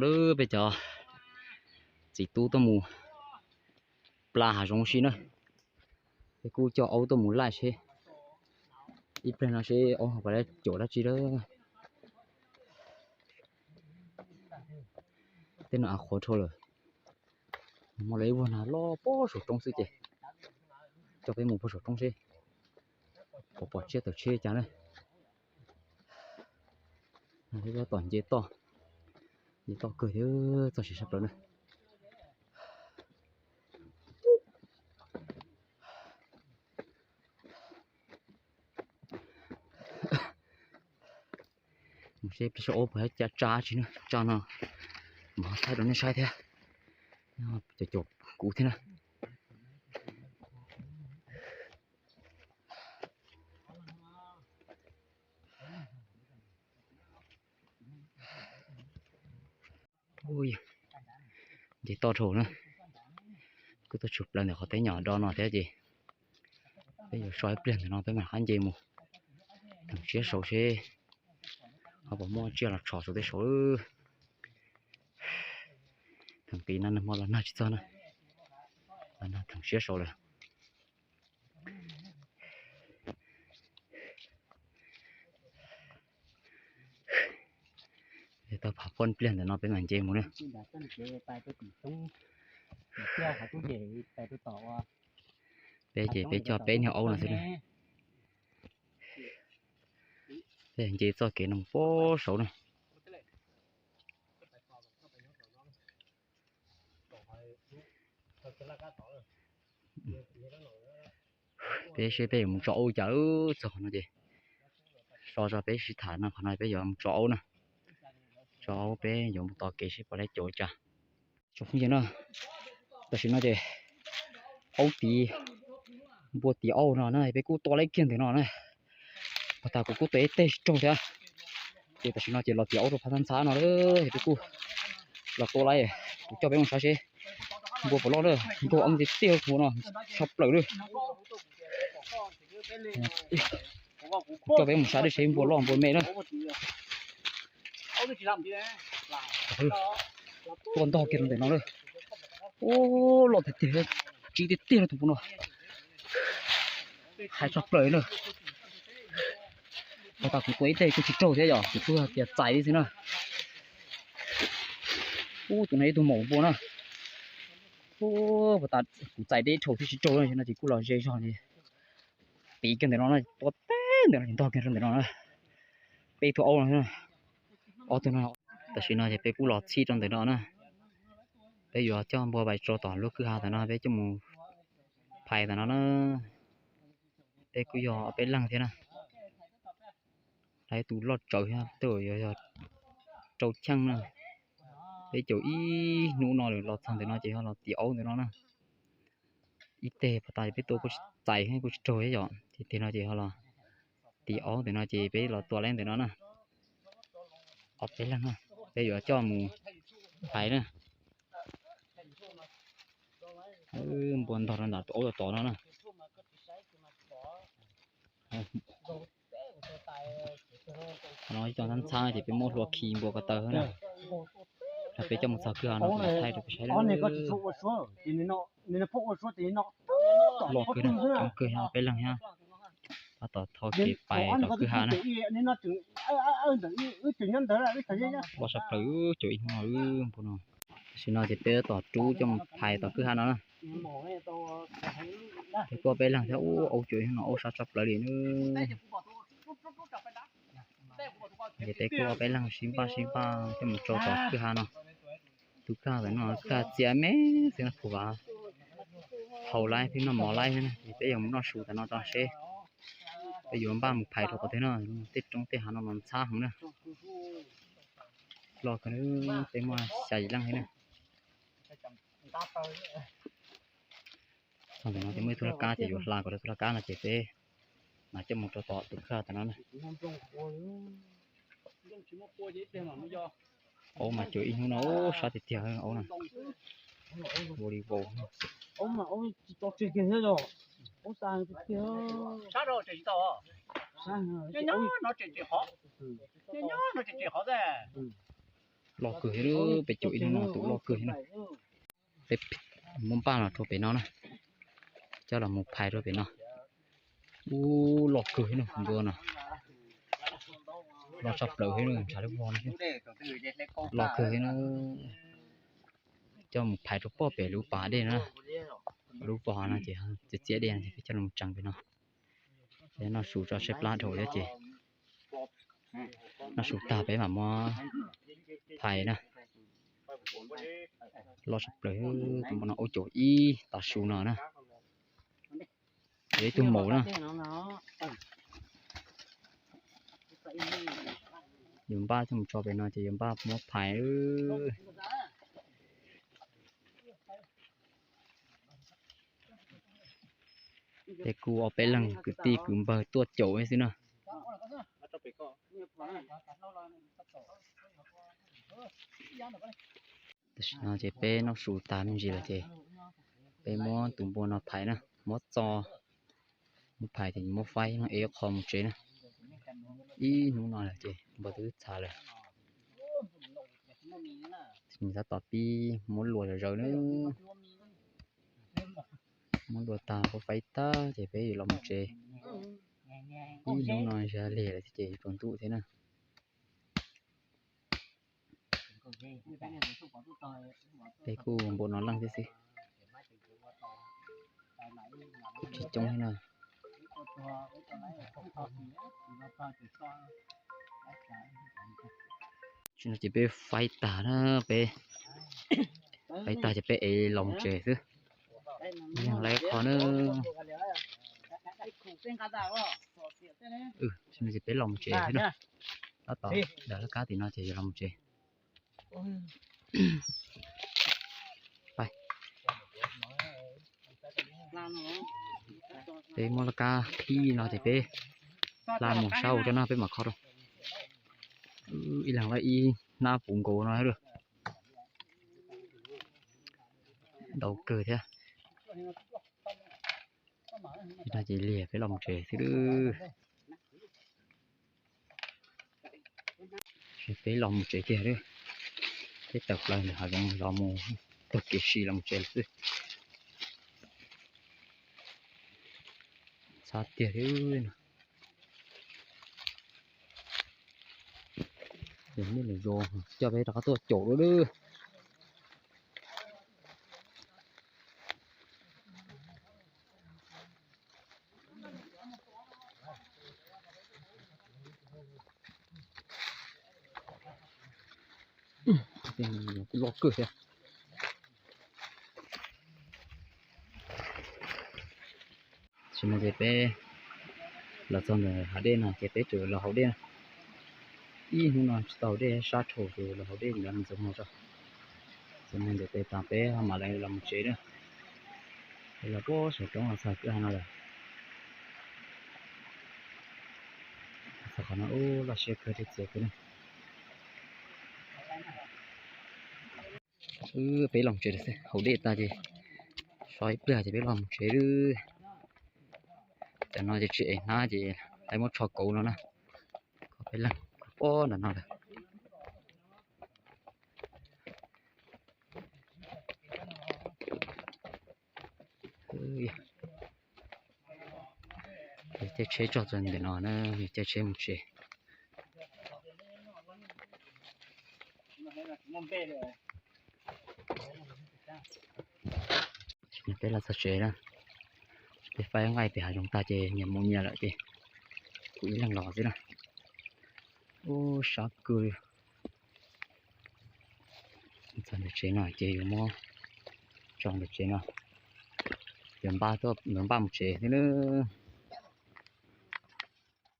Lawm peb cov txiv tub tuaj mus pla hav zoov si na. Peb kuj coj aub tuaj mus laij seb, ib pliag no seb aub ho puas caum dab tsi lawm. Tej no av qhuav dhau lawm. Hmo no ib vuag nag loj puag saum roob xwb ces coj peb mus puag saum roob seb puas pom tsiaj tawm tsheb cas na. Peb tom nce toj, nce toj kawg thiab txog siav sab plaws na. Mus seb peb saib aub puas tsa tsa tsi na, tsa no mas ho thaij rau nej saib thiab. Caum caum kuv thiab na. Nce toj dhau na, kuj tuaj tshwm plaws ntawm qhov teb nyom do no thiab ces peb yuav so ib pliag ntawm no peb mam rov qab nce mus theem siab saud seb ho puas muaj tsiaj los tshos saum tej saud. Theem qis no nag hmo los nag tsis txog na, los nag theem siab saud lawm. Tau phav poj pliag ntawm no peb mam nce mus na. Peb ces peb coj peb niag aub no xwb na. Peb nce txoj kev no mus puag saud na. Peb seb peb yuav mus tso aub cas, txog qhov no ces so tso peb sib tham no, qhov no peb yuav mus tso aub na. Tso aub peb yuav mus tos kev seb puas laib caum cas. Tam sim no ces aub tiv, npua tiv aub no na, peb kuj tua laib kiag ntawm no na. Puag ta kuv kuj tua ib teg tsis raug thiab. Ces tam sim no ces los tiv aub rau phab ntxhab no lawm, peb kuj los tua laib. Kuv coj peb mus saib seb npua puas loj na, nkaug eeb tiag tiag kuv no, tshaj plaws li. Kuv coj peb mus saib seb npua loj npua me na. Tua ntog kiag rau ntawm no na. Ub, loj tiag tiag, tsib tiag tiag no tus npua no. Hais tshaj plaws na. Puag ta kuv tua ib teg kuj tsis raug thiab yom, kuv kuj tias txais li xwb na. Ub, tus no ib tug maum npua na. Ub, puag ta kuv txais deb dhau thiab tsis raug no ces kuj los ze zog li. Piv kiag ntawm no na, tua teb ntawm no ces ntog kiag rau ntawm no na. Peb tug aub no, ob tug no. Tam sim no ces peb kuj los txhij rau ntawm no na. Peb yuav coj npua pais tso tom lub kwj ha tom no, peb coj mus phais tom no na. Peb kuj yog ob peb leeg thiab na. Lawv tus loj tsawv thiab, tej zaum yuav yog rau cheej na. Peb caum ib hnub no lawm los txog ntawm no ces ho los tiv aub ntawm no na. Ib teg puag ta peb tua kuj tsis txais kuj tsis raug thiab yom, ces teg no ces ho los tiv aub ntawm no ces peb los tua laib ntawm no na. Ob peb leeg na, peb yuav coj mus phais na. Npua ntog rau nram tus aub tod no na. No ib co ntxhab ntxhab ces peb muab hlua khi npua ko taw na. Rau peb coj mus txog kwj ha no thaij rau peb saib. Loj kawg na, coob kawg thiab, peb leeg thiab. Tab tom thau kev pais tom kwj ha na. Loj sab plaws, caum ib hnub no npua no. Tam sim no ces peb tab tom rub coj mus phais tom kwj ha no na. Peb kuj ob peb leeg thiab, ub, aub caum ib hnub no aub sab tshaj plaws li na. Ces peb kuj ob peb leeg sib npaj sib npaj coj mus tso tom kwj ha no. Tus kwj ha ntawm no kwj ha txias me xwb no, kuv vam haus laib thiab noj mov laib thiab na, ces peb yuav mus noj su ntawm no tso seb peb yuav npaj mus phais rau qhov twg no. Tej roob tej hav no mas ntxhab heev na. Loj kawg, peb muaj xya yim leej thiab na. Txog ntawm no ces muaj ib tug laj kab ces yuav hla kom tau tus laj kab no ces peb mam coj mus rau tom tus kwj ha tom no na. Aub mas caum ib hnub no sab tiag tiag aub na. Ua li vau. Loj kawg thiab, peb caum ib hnub no tus loj kawg thiab na. Peb muab npaj los rau pem no na, coj los mus phais rau pem no. Ub, loj kawg thiab na, ntua no. Loj tshaj plaws thiab, ntshav lub vog no. Loj kawg thiab na. Coj mus phais rau pem lub pas dej na. Lub vog no ces txiav txiav dej no ces peb coj los tsees pem no. Peb noj su tso saib plab dhau thiab ces noj su tag peb mam muab phais na. Loj tshaj plaws, tus npua no ua caum ib tav su no na. Yog ib tug maum na. Yuav npaj coj mus tso pem no ces yuav npaj muab phais. Peb kuj ob peb leeg kwv tij kwv npawg tuaj caum xwb na. Tam sim no ces peb noj su tas me ntsis lawm ces peb muab tus npua no phais na, muab txo, muab phais ces muab faib no ev qho mus tsev na. Ib hnub no lawm ces npua twb txhav lawm. Tab tom pib muab luas zom zaws na. Muab luas tag, muab faib tag ces peb yuav los mus tsev. Ib hnub no zaj lig lawm ces tsaus ntuj thiab na. Peb kuj npaum no leej thiab xwb, tsis coob thiab na. Tam sim no ces peb faib tag na, peb faib tag ces peb ev los mus tsev xwb. Yeej lawv qhov na. Tam sim no ces peb los mus tsev xwb na. Tab tom daws laj kab tim no ces yuav los mus tsev. Peb muab laj kab khib no ces peb hla mus sab hauv rau no peb mam kho rau. Ib leeg lawv ib hnab puv nkaus no. Ntau kawg thiab. Ces no ces lig peb los mus tsev xwb. Peb los mus tsev kiag. Peb tawm plaws ntawm hav zoov los mus taug kev si los mus tsev lawm xwb. Txhob tiag thiab. Ces nej lwm zaus coj peb rov qab tuaj caum dua. Kuj loj kawg thiab. Tam sim no ces peb los txog ntawm hav dej no ces peb tseem los haus dej na. Ib hnub no tsis tau haus dej, sab dhau ces los haus dej ntawd mus txog hmo tso. Txog hmo ntawd ces tas peb ho mam li los mus tsev na. Peb los puag saum roob los txog kwj ha no lawm. Txog qhov no ub loj siab kawg thiab txias kawg na. Wb peb los tsev lawm xwb, haus dej tas ces so ib pliag ces peb los mus tsev lawm. Tam no ces tsis ev hnab ces lawv muab tsho kauv no na. Peb leeg pob ntawm no lawm. Caij tsheb tso txog ntawm no na, caij tsheb mus tsev. Peb los txog tsev na, peb faib nqaij pem hav zoov tag ces nyias mus nyias lawm ces kuv ib leeg los xwb na. Ub, sab kawg li. Txog ntawm tsev no ces yuav muab tso ntawm tsev no, yuav npaj tuaj, yuav npaj mus tsev xwb nawb.